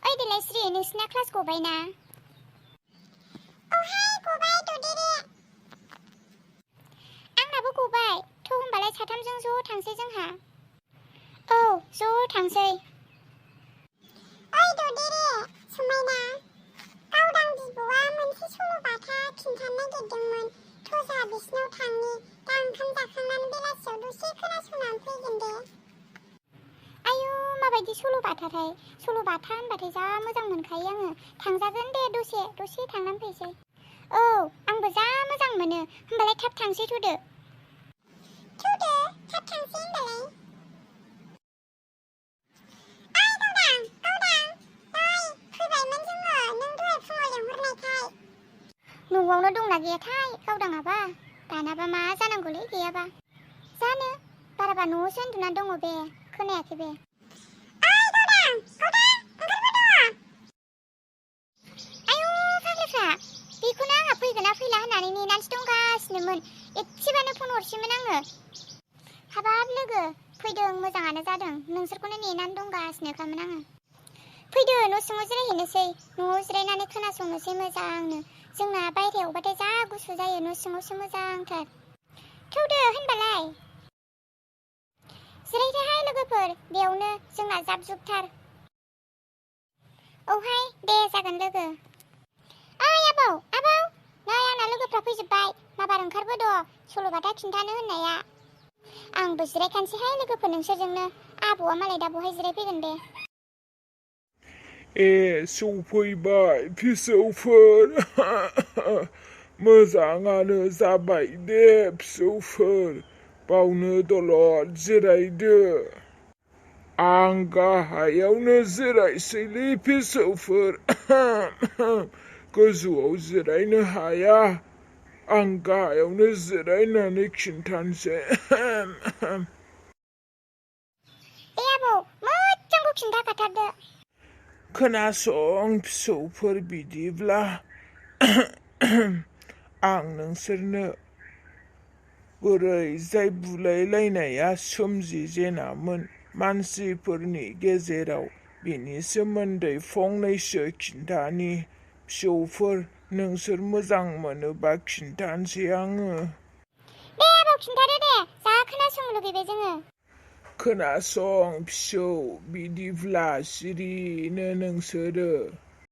ओइ देलाय स्रि नोंसिना क्लास गबायना? औहाय गबाय ददेरे। आंनाबो गबाय। थ' होमबालाय साथामजों ज' थांसै जोंहा। औ ज' थांसै। ओइ ददेरे समायना, गावदां बिब'आ मोनसे सल'बाथा खिन्थानो नागिरदोंमोन। थ' जोंहा बिसिनाव थांनि। दा ओंखाम जाखांनानै बेलासियाव दसे खोनासंनानै फैगोन दे। आयु माबायदि सल'बाथाथाय? सल'बाथा होनबाथाय जा मोजां मोनखायो आङो। थांजागोन दे दसे थांनानै फैसै। औ आंबो जा मोजां मोनो। होमबालाय थाब थांसै थ'दो। थौदो थाब थांसै होनबालाय। ओइ गावदां नै फैबायमोन जोङो, नों दहाय फुङाव लेंहरनायखाय। न'आवनो दंना गैयाथाय गावदाङाबा? दानाबा मा जानांगौलै गैयाबा? जानो बाराबा न'आवसो उन्दुना दङ बे, खोनायाखै बे। ओइ गावदां ओंखारबोद'। आयु फाग्लिफ्रा, बेखौनो आंहा फैगोना फैला होननानै नेनानैसो दंगासिनोमोन। एसेबानो फन हरसैमोन आङो। हाबाब लोगो, फैदों मोजाङानो जादों। नोंसोरखौनो नेनानै दंगासिनोखामोन आङो। फैदो न' सिङाव जिरायहैनोसै। न'आव जिरायनानै खोनासंनोसै मोजांनो। जोंना बायहेरायावबाथाय जा गुसु जायो, न' सिङावसो मोजांथार। थौदो होनबालाय। जिरायदोहाय लोगोफोर, बेयावनो जोंना जाब जुबथार। औहाय दे जागोन लोगो। ओइ आबौ नै आंना लोगोफ्रा फैजोब्बाय। माबार ओंखारबोद' सल'बाथा खिन्थानो होननाया। आंबो जिरायखानोसैहाय लोगोफोर नोंसोरजोंनो। आबौआ मालाय दा बहाय जिरायफैगोन बे। सफैबाय फिसौफोर। मोजाङानो जाबाय दे फिसौफोर, बावनो दलद जिरायदो। आं गाहायावनो जिरायसैलै फिसौफोर। गोजौआव जिरायनो हाया। आं गाहायावनो जिरायनानै खिन्थानोसै। दे आबौ मोजांखौ खिन्थाखाथारदो। खोनासं फिसौफोर बिदिब्ला। आं नोंसोरनो बोरै जाय बुलायलायनाया सोमजिजेनामोन मानसिफोरनि गेजेराव बेनि सोमोन्दै फंनैसो खिन्थानि। फिसौफोर नोंसोर मोजां मोनोबा खिन्थानोसै आङो। दे आबौ खिन्थादो दे, जा खोनासंनो लुगैबाय जोङो। खोनासं फिसौ बिदिब्ला सिरिनो नोंसोरो।